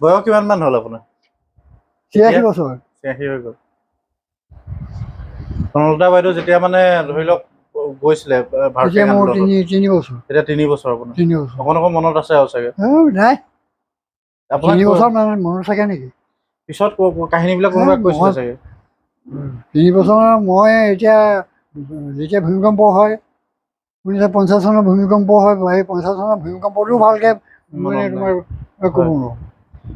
বয়স কিমান মান হ'ল আপোনাৰ? 86 বছৰ। 86 হৈ গ'ল। কনকলতা বাইদেউ যেতিয়া মানে ধৰি লওক গৈছিলে ভাৰতীয় তেতিয়া মোৰ আন্দোলনত, তিনি বছৰ। তেতিয়া 3 বছৰ আপোনাৰ? 3 বছৰ। অকণ অকণ মনত আছে আৰু চাগে? অ, নাই। আপোনাক 3 বছৰ মানে মনত থাকে নেকি? পিছত কাহিনীবিলাক কোনোবাই এ, কৈছিলে চাগে? 3 বছৰ। মই এতিয়া যেতিয়া ভূমিকম্প হয়, 1950 চনৰ ভূমিকম্প হয়, সেই 50 চনৰ ভূমিকম্পটোও ভালকে মানে মনত নাই। তোমাৰ ক'ব নোৱাৰো।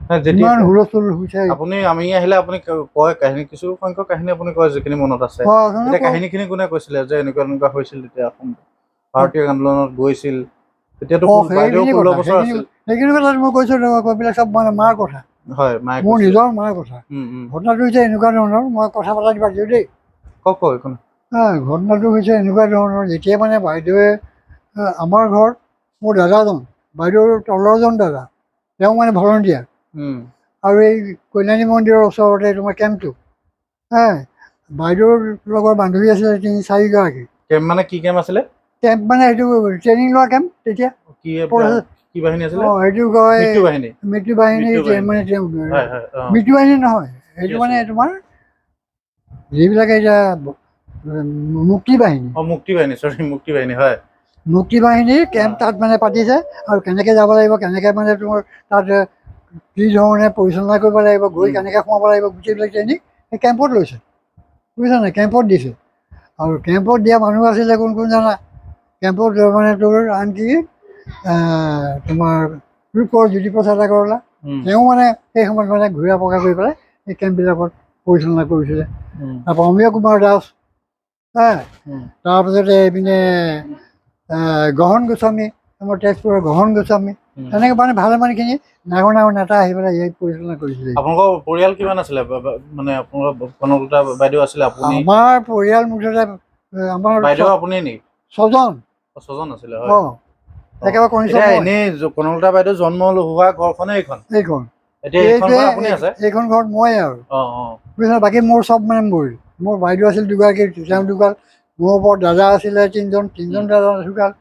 নাই, যেতিয়া ইমান হুলস্থুল হৈছে। আপুনি আমি আহিলে আপুনি কয় কাহিনী, কিছু সংখ্যক কাহিনী আপুনি কয় যিখিনি মনত আছে। অ, আছে এতিয়া কাহিনীখিনি কোনে কৈছিলে যে এনেকুৱা এনেকুৱা হৈছিল, তেতিয়া অসম ভাৰতীয় আন্দোলনত গৈছিল, তেতিয়াতো বাইদেউ সেইখিনি 16 কথা বছৰ আছিল। সেইখিনি কথা মই কৈছো, এইবিলাক চব মানে মাৰ কথা। হয়, মায়ে মোৰ কৈছিলে। নিজৰ মাৰ কথা। উম, উম। ঘটনাটো হৈছে এনেকুৱা ধৰণৰ, মই কথা পতাই পাতিছোঁ দেই। কওক কওক, একো নাই। হা, ঘটনাটো হৈছে এনেকুৱা ধৰণৰ, যেতিয়া মানে বাইদেৱে আমাৰ ঘৰত মোৰ দাদাজন, বাইদেউৰ তলৰজন দাদা, তেওঁ মানে ভলণ্টিয়াৰ। আৰু এই কল্যাণী মন্দিৰৰ ওচৰতে তোমাৰ কেম্পটো, হা, বাইদেউৰ লগৰ বান্ধৱী আছিলে তিনি চাৰিগৰাকী। কেম্প মানে কি কেম্প আছিলে? কেম্প মানে সেইটো ট্ৰেইনিং লোৱা কেম্প তেতিয়া। কি কি বাহিনী আছিলে? অঁ, সেইটো কয় মৃত্যু বাহিনী। মৃত্যু বাহিনী। মৃত্যু বাহিনী। মানে তেওঁ হয় হয় অ। মৃত্যু বাহিনী নহয়, সেইটো কি মানে আছিলে? তোমাৰ যিবিলাকে এতিয়া মুক্তি বাহিনী। অ, মুক্তি বাহিনী, চৰি, মুক্তি বাহিনী, হয়। মুক্তি বাহিনীৰ কেম্প তাত মানে পাতিছে আৰু কেনেকৈ যাব লাগিব, কেনেকৈ মানে তোমাৰ তাত কি ধৰণে পৰিচালনা কৰিব লাগিব, গৈ কেনেকৈ সোমাব লাগিব, গোটেইবিলাক ট্ৰেইনিং সেই কেম্পত লৈছে, বুজিছা নাই? কেম্পত দিছে। আৰু কেম্পত দিয়া মানুহ আছিলে কোন কোন জানা? কেম্পত মানে তোৰ আনকি তোমাৰ ৰূপৰ জ্যোতিপ্ৰসাদ আগৰৱালা, তেওঁ মানে সেই সময়ত মানে ঘূৰা পকা কৰি পেলাই সেই কেম্পবিলাকত পৰিচালনা কৰিছিলে। তাৰপৰা অমীয় কুমাৰ দাস, হা, তাৰপিছতে এইপিনে গহন গোস্বামী, আমাৰ তেজপুৰৰ গহন গোস্বামী, তেনেকৈ মানে ভালেমানখিনি ডাঙৰ ডাঙৰ নেতা আহি পেলাই ইয়াত পৰিচালনা কৰিছিলে। আপোনালোকৰ পৰিয়াল কিমান আছিলে? মানে আপোনালোকৰ কনকলতা বাইদেউ আছিলে, আপুনি? আমাৰ পৰিয়াল মুঠতে আমাৰ বাইদেউ আপুনি নেকি? ছজন। অ, ছজন আছিলে, হয়। অঁ, একেবাৰে কনিষ্ঠ এতিয়া মই। এনেই কনকলতা বাইদেউ জন্ম হোৱা ঘৰখনে এইখন? এইখন। এতিয়া এইখন এইটোৱে ঘৰ আপুনি আছে? এইখন ঘৰত মই আৰু অ অ বুজিছা, বাকী মোৰ চব মানে মৰিল। মোৰ বাইদেউ আছিল দুগৰাকী, তেওঁ ঢুকাল। মোৰ ওপৰত দাদা আছিলে তিনিজন, তিনিজন দাদা ঢুকাল।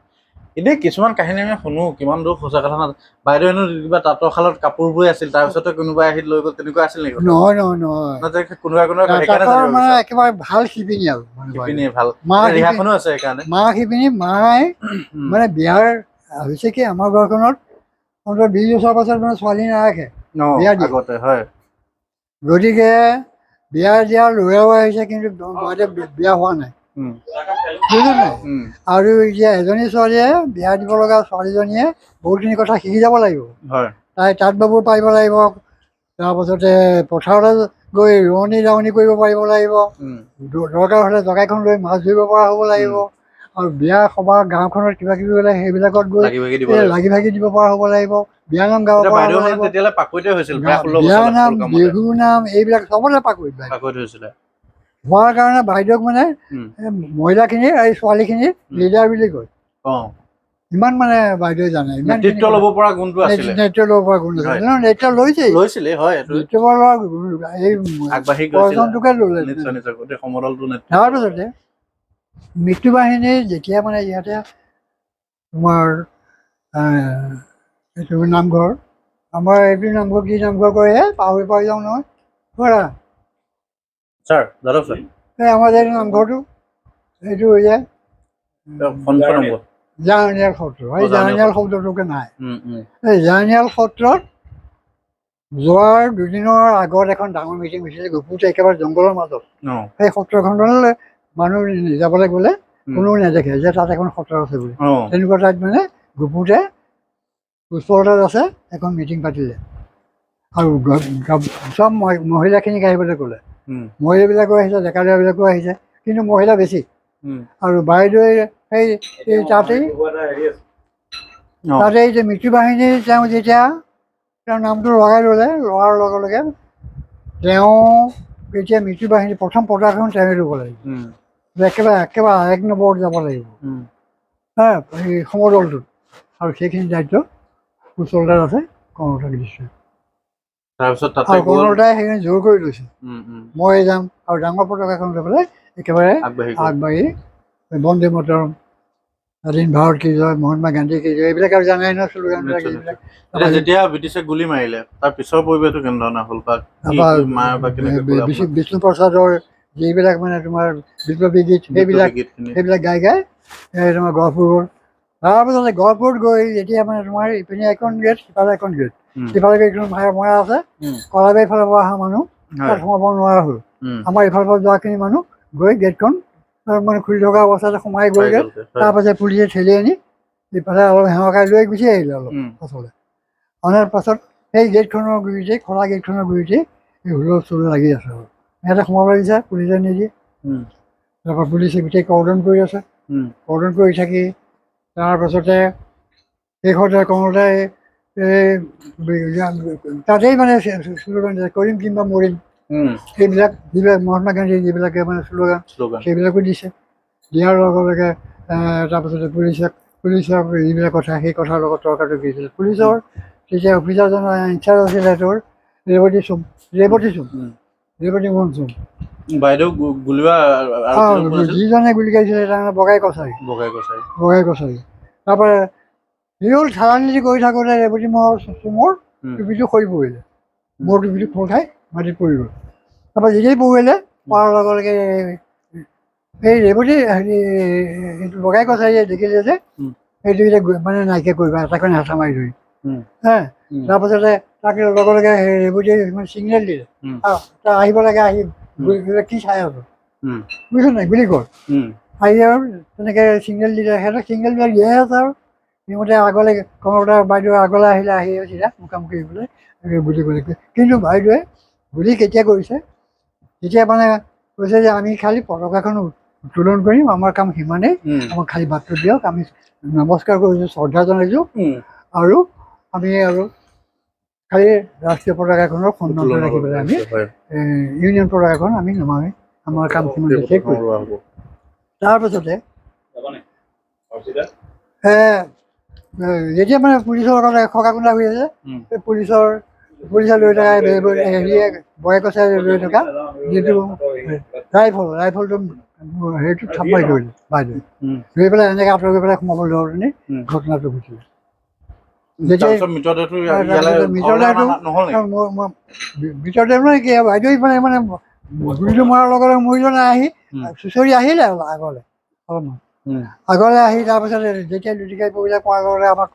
এনেই কিছুমান কাহিনী আমি শুনো, কিমান দূৰ সঁচা কথা নাজানো। বাইদেউ হেনো কিবা তাঁতৰ শালত কাপোৰ বৈ আছিল, তাৰপিছতে কোনোবাই আহি লৈ গ'ল, তেনেকুৱা আছিল নেকি কথা? নহয়, নহয়, নহয়। না, যে কোনোবাই কোনোবাই কয়, সেইকাৰণে তাঁতৰ জানিব মানে বিচাৰিছোঁ। একেবাৰে ভাল শিপিনী আৰু মানে বাইদেউ। শিপিনীয়ে ভাল। মা এতিয়া শিপিনী, ৰিহাখনো আছে সেইকাৰণে। মা শিপিনী মায়ে মানে বিয়াৰ হৈছে কি, আমাৰ ঘৰখনত অন্ততঃ 20 বছৰৰ পাছত মানে ছোৱালী নাৰাখে, বিয়া দিয়ে। আগতে হয়। গতিকে বিয়া দিয়া ল'ৰাও আহিছে, কিন্তু বাইদেউ বিয়া হোৱা নাই, বুজিলি নাই? আৰু এতিয়া এজনী ছোৱালীয়ে বিয়া দিব লগা ছোৱালীজনীয়ে বহুতখিনি কথা শিকি যাব লাগিব। তাই তাঁত বাব পাৰিব লাগিব, তাৰপাছতে পথাৰলৈ গৈ ৰোৱনী দাৱনী কৰিব পাৰিব লাগিব, দৰকাৰ হ'লে জকাইখন লৈ মাছ ধৰিব পৰা হ'ব লাগিব, আৰু বিয়া সভা গাঁওখনত কিবা কিবি হ'লে সেইবিলাকত গৈ লাগি ভাগি দিব এই লাগিব। লাগি ভাগি দিব পৰা হ'ব লাগিব, বিয়ানাম গাব এতিয়া পৰা হ'ব বাইদেউ মানে লাগিব। তেতিয়ালৈ পাকৈতে হৈছিল, প্ৰায় 16 বিয়া বছৰ নাম, কামতে। বিহু নাম, এইবিলাক চবতে পাকৈত বাইদেউ। পাকৈত হৈছিলে। হোৱাৰ কাৰণে বাইদেউক মানে এই মহিলাখিনিৰ, এই ছোৱালীখিনিৰ লিডাৰ বুলি কয়। ইমান মানে বাইদেৱে জানে ইমান। নেতৃত্ব ল'ব পৰা গুণটো আছিলে। নেতৃত্ব ল'ব পৰা গুণ আছে। নহয়, নেতৃত্ব লৈছেই। লৈছিলে, হয়, এইটো। নেতৃত্ব লোৱা গুণ এই আগবাঢ়ি গৈছিলে। প্ৰয়োজনটোকে ল'লে। নিশ্চয় নিশ্চয়, গোটেই সমদলটো নেতৃত্ব। তাৰপিছতে মৃত্যু বাহিনীৰ যেতিয়া মানে ইয়াতে তোমাৰ এইটো নামঘৰ, আমাৰ এইটো নামঘৰ কি নামঘৰ কয়, হে পাহৰি পাহৰি যাওঁ নহয় খুৰা। Sir, Yadav sir. এই আমাৰ যে এইটো নামঘৰটো, এইটো যে সন্মুখৰ নামঘৰ। জাৱনীয়াল সত্ৰ, এই অ, জাৱনীয়াল। জাৱনীয়াল শব্দটোকে নাই। উম, উম। এই জাৱনীয়াল সত্ৰত যোৱাৰ দুদিনৰ আগত এখন ডাঙৰ মিটিং হৈছিলে গুপুতে, একেবাৰে জংঘলৰ মাজত। সেই সত্ৰখনলৈ মানুহ যাবলৈ গ'লে কোনেও নেদেখে যে তাত এখন সত্ৰ আছে বুলি। তেনেকুৱা ঠাইত মানে গুপুতে ওচৰতে আছে, এখন মিটিং পাতিলে আৰু চব মহিলাখিনিক আহিবলৈ ক'লে। মহিলাবিলাকো আহিছে, ডেকা ল'ৰাবিলাকো আহিছে, কিন্তু মহিলা বেছি। আৰু বাইদেৱে সেই এই তাতেই তাতে এই যে মৃত্যু বাহিনীৰ তেওঁ যেতিয়া তেওঁৰ নামটো লগাই ল'লে, লোৱাৰ লগে লগে তেওঁ এতিয়া মৃত্যু বাহিনীৰ প্ৰথম পতাকাখন তেওঁৱে ল'ব লাগিব, একেবাৰে একেবাৰে এক নম্বৰত যাব লাগিব, হা, এই সমদলটোত। আৰু সেইখিনি দায়িত্ব কুশলদাৰ আছে, কনকলতাক দিছে। তাৰপিছত তাতে আৰু গ'ল। কনকলতাই সেইখিনি জোৰ কৰি লৈছে, উম, উম। মই যাম, আৰু ডাঙৰ পতাকাখন লৈ পেলাই একেবাৰে আগবাঢ়ি গ'ল। আগবাঢ়ি বন্দে মাতৰম স্বাধীন ভাৰত কি জয়, মহাত্মা গান্ধী কি জয়, এইবিলাক আৰু জানাই নহয় শ্লোগানবিলাক নিশ্চয়, এইবিলাক। এতিয়া যেতিয়া ব্ৰিটিছে গুলি মাৰিলে তাৰ পিছৰ পৰিৱেশটো কেনেধৰণে হ'ল বা কি তাৰপৰা কি মাৰ বা কেনেকৈ ক'লে আপোনাক? বিষ্ণু প্ৰসাদৰ যিবিলাক মানে তোমাৰ বিপ্লৱী গীত, সেইবিলাক বিপ্লৱী গীতখিনি। সেইবিলাক গাই গাই এই তোমাৰ গহপুৰ গ'ল। তাৰপিছতে গহপুৰত গৈ যেতিয়া মানে তোমাৰ ইপিনে এখন গেট, সিফালে এখন গেট, সিফালে গেটখন মৰা আছে, কলাবাৰী ফালৰ পৰা অহা মানুহ তাত সোমাব নোৱাৰা হ'ল। আমাৰ ইফালৰ পৰা যোৱাখিনি মানুহ গৈ গেটখন মানে খুলি থকা অৱস্থাতে সোমাই পাই গ'লগৈ। গ'লগৈ, হয়। তাৰপাছত পুলিচে ঠেলি আনি ইফালে অলপ সেৱাকাই লৈ গুচি আহিলে অলপ পাছলৈ। অনাৰ পাছত সেই গেটখনৰ গুৰিতেই, খোলা গেটখনৰ গুৰিতেই এই হুলস্থুল লাগি আছে আৰু সিহঁতে সোমাব দিছে, পুলিচে নিদিয়ে। তাৰপৰা পুলিচে গোটেই কৰ্ডন কৰি আছে। কৰ্ডন কৰি থাকি তাৰপাছতে শেষতে কওঁতে এই তাতেই মানে শ্লোগান দিছে, কৰিম কিম্বা মৰিম, সেইবিলাক যিবিলাক মহাত্মা গান্ধীৰ যিবিলাকে মানে শ্লোগান, শ্লোগান সেইবিলাকো দিছে। দিয়াৰ লগে লগে তাৰপাছতে পুলিচক যিবিলাক কথা, সেই কথাৰ লগত তৰ্কাতৰ্কি হৈছিলে। পুলিচৰ তেতিয়া অফিচাৰজনৰ ইনচাৰ্জ আছিলে তোৰ ৰেৱতী চুম, ৰেৱতী চুম, ৰেৱতী মোহন চুম। বাইদেউ গুলিওৱা আৰু কোন আছিল? যিজনে গুলি গাইছিলে তাৰমানে বগাই কছাৰী। বগাই কছাৰী। বগাই কছাৰী। তাৰপৰা সি হ'ল চালানীতি কৰি থাকোঁতে ৰেৱতী মোহন চুমৰ টুপিটো সৰি পৰিলে, মোৰ টুপিটো খোল খাই মাটিত পৰি গ'ল। তাৰপৰা যেতিয়াই পৰিলে, পৰাৰ লগে লগে এই ৰেৱতী হেৰি এইটো বগাই কছাৰীয়ে দেখিলে যে সেইটো এতিয়া মানে নাইকিয়া কৰিব, এটা কাৰণে হেঁচা মাৰি ধৰি হে। তাৰপাছতে তাক লগে লগে সেই ৰেৱতীয়ে মানে চিগনেল দিলে, তই আহিব লাগে, আহি গুলি কি চাই আছ, বুজিছ নাই, গুলি কৰ। আহি আৰু তেনেকৈ চিগনেল দিলে, সিহঁতক চিগনেলবিলাক দিয়াই আছে আৰু সিহঁতে আগলৈ কমলদা বাইদেউ আগলৈ আহিলে, আহি চিধা মুখামুখি হৈ পেলাই এনেকৈ গুলি কৰি, কিন্তু বাইদেৱে গুলি কেতিয়া কৰিছে, তেতিয়া মানে কৈছে যে আমি খালি পতাকাখন উত্তোলন কৰিম, আমাৰ কাম সিমানেই, আমাক খালি বাটটো দিয়ক, আমি নমস্কাৰ কৰিছোঁ, শ্ৰদ্ধা জনাইছোঁ, আৰু আমি আৰু খালি ৰাষ্ট্ৰীয় পতাকাখনৰ সন্মানটো উত্তোলন ৰাখি পেলাই আমি হয়। ইউনিয়ন পতাকাখন আমি নমামি, আমাৰ কাম সিমানতে শেষ কৰিম। লোৱা হ'ব। তাৰপাছতে যেতিয়া মানে পুলিচৰ লগত খকা খুন্দা হৈ আছে, এই পুলিচে লৈ থকা হেৰিয়ে বয় কছাই লৈ থকা যিটো ৰাইফলটো সেইটো থাপ মাৰি ধৰিলে বাইদেৱে, ধৰি পেলাই এনেকৈ আঁতৰি গৈ পেলাই সোমাব ধৰোঁতে ঘটনাটো ঘটিলে। যেতিয়া তাৰপিছত মৃতদেহটো ইয়ালৈ তাৰপিছত ঘৰলৈ অনা মৃতদেহটো নহ'ল নেকি? মৃতদেহ মানে কি, বাইদেউ মানে মানে গুলিটো মৰাৰ লগে লগে মৰিজনে আহি চুঁচৰি আহিলে অলপ আগলৈ অলপমান আগলৈ আহি তাৰপিছত যেতিয়া লুটিকাই পৰিলে, পোৱাৰ লগে লগে আমাক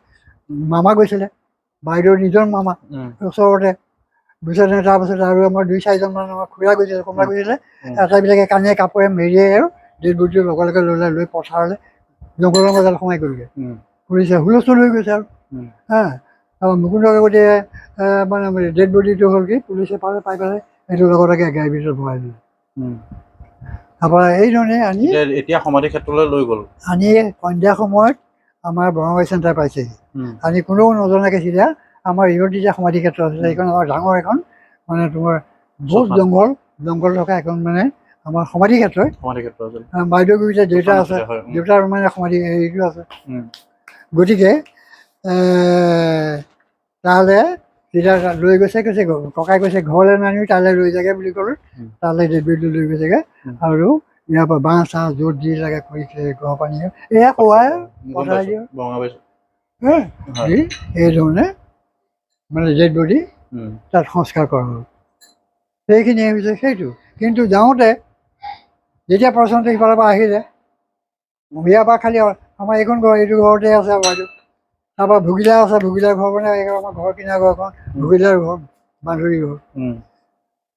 মামা গৈছিলে, বাইদেউৰ নিজৰ মামা, ওচৰতে বুজিছে। তাৰপিছত আৰু আমাৰ দুই চাৰিজনমান আমাৰ খুৰা গৈছিলে, কোনোবা গৈছিলে, আটাইবিলাকে কাণে কাপোৰে মেৰিয়াই আৰু ডেড বডিটো লগে লগে ল'লে, লৈ পথাৰলৈ জংঘলৰ মাজত সোমাই গ'লগৈ। পুলিচে হুলস্থুল হৈ গৈছে আৰু হা, তাৰপৰা মুকুন্দ কাকতিয়ে মানে ডেড বডিটো হ'ল কি পুলিচে পালে, পাই পেলাই সেইটো লগতে গাড়ীৰ ভিতৰত ভৰাই দিলে। তাৰপৰা এই ধৰণে আনি এতিয়া সমাধি ক্ষেত্ৰলৈ লৈ গ'ল। আনি সন্ধিয়া সময়ত আমাৰ বৰঙাবাৰী চেণ্টাৰ পাইছেহি। আনি কোনেও নজনাকৈ চিধা আমাৰ ইহঁত যেতিয়া সমাধি ক্ষেত্ৰ আছিলে, সেইখন আমাৰ ডাঙৰ এখন মানে তোমাৰ বহুত শ্মশান। জংঘল জংঘল থকা এখন মানে আমাৰ সমাধি ক্ষেত্ৰই। সমাধি ক্ষেত্ৰ আছিল। বাইদেউ গুৰিতে দেউতা শ্মশান আছে, আছিলে, হয়। দেউতাৰ মানে সমাধি হেৰিটো আছে। গতিকে তালৈ যেতিয়া লৈ গৈছে, কৈছে ককাই কৈছে ঘৰলৈ নানিও তালৈ লৈ যাগে বুলি ক'লো, তালৈ ডেড লৈ গৈছেগৈ। আৰু ইয়াৰ পৰা বাঁহ চাহ য'ত যি লাগে কৰি ঘৰৰ পানী এয়া খুৱাই গম পঠাই পাইছোঁ, দিওঁ। বৰঙাবাৰী। হে, হয়। দি এই ধৰণে মানে ডেড বডি তাত সংস্কাৰ কৰা হ'ল। সেইখিনিয়ে হৈছে সেইটো। কিন্তু যাওঁতে যেতিয়া প্ৰশ্নটো সিফালৰ পৰা আহিলে, ইয়াৰ পৰা খালি আমাৰ এইখন ঘৰ, এইটো ঘৰতে আছে বাইদেউ, তাৰপৰা ভুগিলা আছে, ভুগিলাৰ ঘৰ মানে এই আমাৰ ঘৰ কিনা ঘৰখন, ভুগিলাৰ ঘৰ, বান্ধুৰী ঘৰ।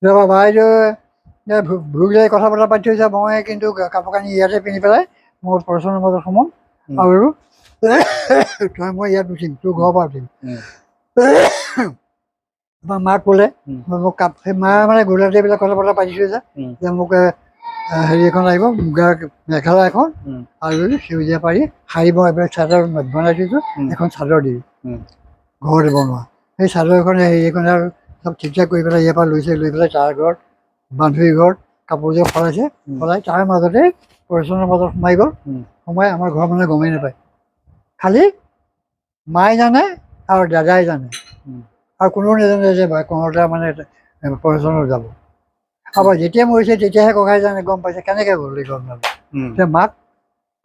তাৰপৰা বাইদেৱে ভুগিলাই কথা বতৰা পাতি থৈছে, মই কিন্তু কাপোৰ কানি ইয়াতে পিন্ধি পেলাই মোৰ পৰচনৰ মাজত সোমাম আৰু তই মই ইয়াত উঠিম, তোৰ ঘৰৰ পৰা উঠিম। তাৰপৰা মাক ক'লে, মোক কাপ সেই মা মানে গধূলিতে এইবিলাক কথা বতৰা পাতি থৈছে যে মোক হেৰি এখন লাগিব, মুগাৰ মেখেলা এখন আৰু সেউজীয়া পাৰি শাৰী, মই এইবিলাক চাদৰ বনাই থৈছোঁ, এখন চাদৰ দিবি ঘৰতে বনোৱা। সেই চাদৰ এখন হেৰি এখন আৰু চব ঠিক ঠাক কৰি পেলাই ইয়াৰ পৰা লৈছে, লৈ পেলাই তাৰ ঘৰত বান্ধৱীৰ ঘৰত কাপোৰযোৰ সলাইছে, সলাই তাৰ মাজতে পৰিচনৰ মাজত সোমাই গ'ল। সোমাই আমাৰ ঘৰৰ মানুহে গমেই নাপায়, খালি মায়ে জানে আৰু দাদাই জানে, আৰু কোনেও নাজানে যে কওঁতে মানে পৰিচনত যাব। আৰু যেতিয়া মৰিছে তেতিয়াহে ককাই জানে, গম পাইছে কেনেকৈ গ'ল এই ঘটনাটো। তেতিয়া মাক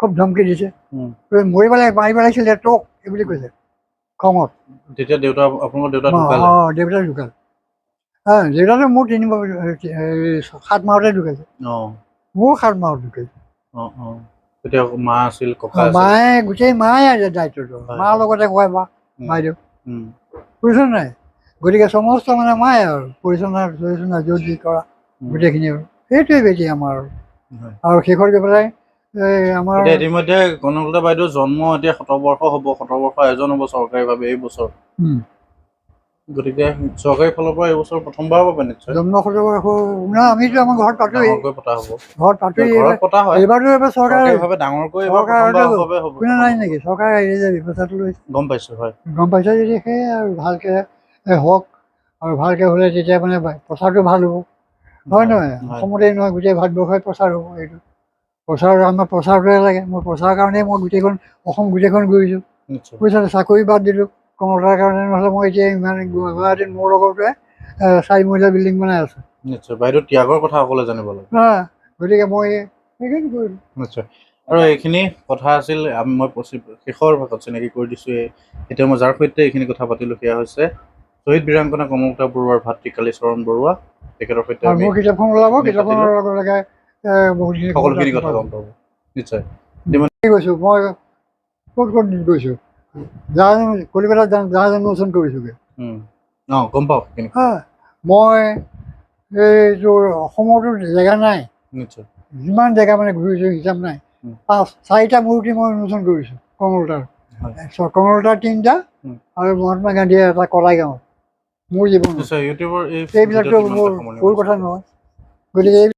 খুব ধমকি দিছে। মৰিব লাগে, মাৰিব লাগিছিলে তোক, এই বুলি কৈছে খঙত। তেতিয়া দেউতা, আপোনালোকৰ দেউতা ঢুকালে? অঁ, দেউতা ঢুকাল। হা, দেউতাটো মোৰ 3, 7 মাহতে ঢুকাইছে। মোৰ 7 মাহত ঢুকাইছে। অ অ তেতিয়া মা আছিল, ককা আছিল? মায়ে, গোটেই মায়ে আছে দায়িত্বটো। মাৰ লগতে খুৱাই মা, বাইদেউ। বুজিছ নাই? গতিকে সমস্ত মানে মায়ে আৰু পৰিচালনা চৰিচালনা য'ত যি কৰা, গোটেইখিনি আৰু সেইটোৱে বেছি আমাৰ আৰু। আৰু শেষত গৈ পেলাই এই আমাৰ এতিয়া ইতিমধ্যে কনকলতা বাইদেউৰ জন্ম এতিয়া শতবৰ্ষ হ'ব, শতবৰ্ষ আয়োজন হ'ব চৰকাৰীভাৱে এই বছৰ। গতিকে চৰকাৰী ফালৰ পৰা এইবছৰ প্ৰথমবাৰৰ বাবে নিশ্চয় জন্ম শতবৰ্ষ না, আমিতো আমাৰ ঘৰত পাতোৱেই। ডাঙৰকৈ পতা হ'ব। ঘৰত পাতোৱেই। ঘৰত পতা হয়। এইবাৰতো এইবাৰ চৰকাৰে চৰকাৰীভাৱে ডাঙৰকৈ এইবাৰ চৰকাৰে প্ৰথমবাৰৰ বাবে হ'ব। কোনে নাই নেকি, চৰকাৰে এই যে ব্যৱস্থাটো লৈছে। গম পাইছো, হয়। গম পাইছে যদি সেয়ে আৰু ভালকে হওক আৰু ভালকে হ'লে তেতিয়া মানে প্ৰচাৰটো ভাল হ'ব, হয় নহয়? হয়। অসমতেই নহয়, গোটেই ভাৰতবৰ্ষই প্ৰচাৰ হ'ব। এইটো প্ৰচাৰ, আমাৰ প্ৰচাৰটোৱে লাগে। মোৰ প্ৰচাৰৰ কাৰণেই মই গোটেইখন অসম গোটেইখন ঘূৰিছোঁ। বুজিছা নে? চাকৰি বাদ দিলোঁ কমতাৰ কাৰণে, নহ'লে মই এতিয়া ইমান গুৱাহাটীত মোৰ লগৰটোৱে চাৰিমহলীয়া বিল্ডিং বনাই আছে। নিশ্চয়, বাইদেউ ত্যাগৰ কথা সকলোৱে জানিব লাগে। হা, গতিকে মই সেইখিনি কৰিলোঁ। নিশ্চয়, আৰু এইখিনি কথা আছিল মই শেষৰ ভাগত চিনাকি কৰি দিছোঁ। এতিয়া মই যাৰ সৈতে এইখিনি কথা পাতিলোঁ সেয়া হৈছে শ্বহীদ বীৰাংগনা কনকলতা বৰুৱাৰ ভাতৃ কালীচৰণ বৰুৱা। তেখেতৰ সৈতে আৰু আমি মোৰ কিতাপখন ওলাব, এইখিনি কিতাপখনৰ পাতিলোঁ। লগে লগে বহুতখিনি সকলোখিনি কথা গম পাব নিশ্চয়। গৈছোঁ মই ক'ত ক'ত গৈছোঁ, যাৰ কলিকতাত জাহাজ উন্মোচন কৰিছোঁগৈ। অঁ, গম পাওঁ সেইখিনি। হা, মই এইটোৰ অসমতো জেগা নাই। যিমান জেগা মানে ঘূৰিছোঁ হিচাপ নাই। 5, 4টা মূৰ্তি মই উন্মোচন কৰিছোঁ কমলতাৰ। কমলতাৰ 3টা আৰু মহাত্মা গান্ধীৰ এটা কলাইগাঁৱত মোৰ জীৱনত। নিশ্চয়, ইউটিউবৰ এই এইবিলাকতো ভিডিঅ'টো ইমানতে মোৰ সামৰণি সৰু কথা মাৰিছোঁ। নহয়, গতিকে এই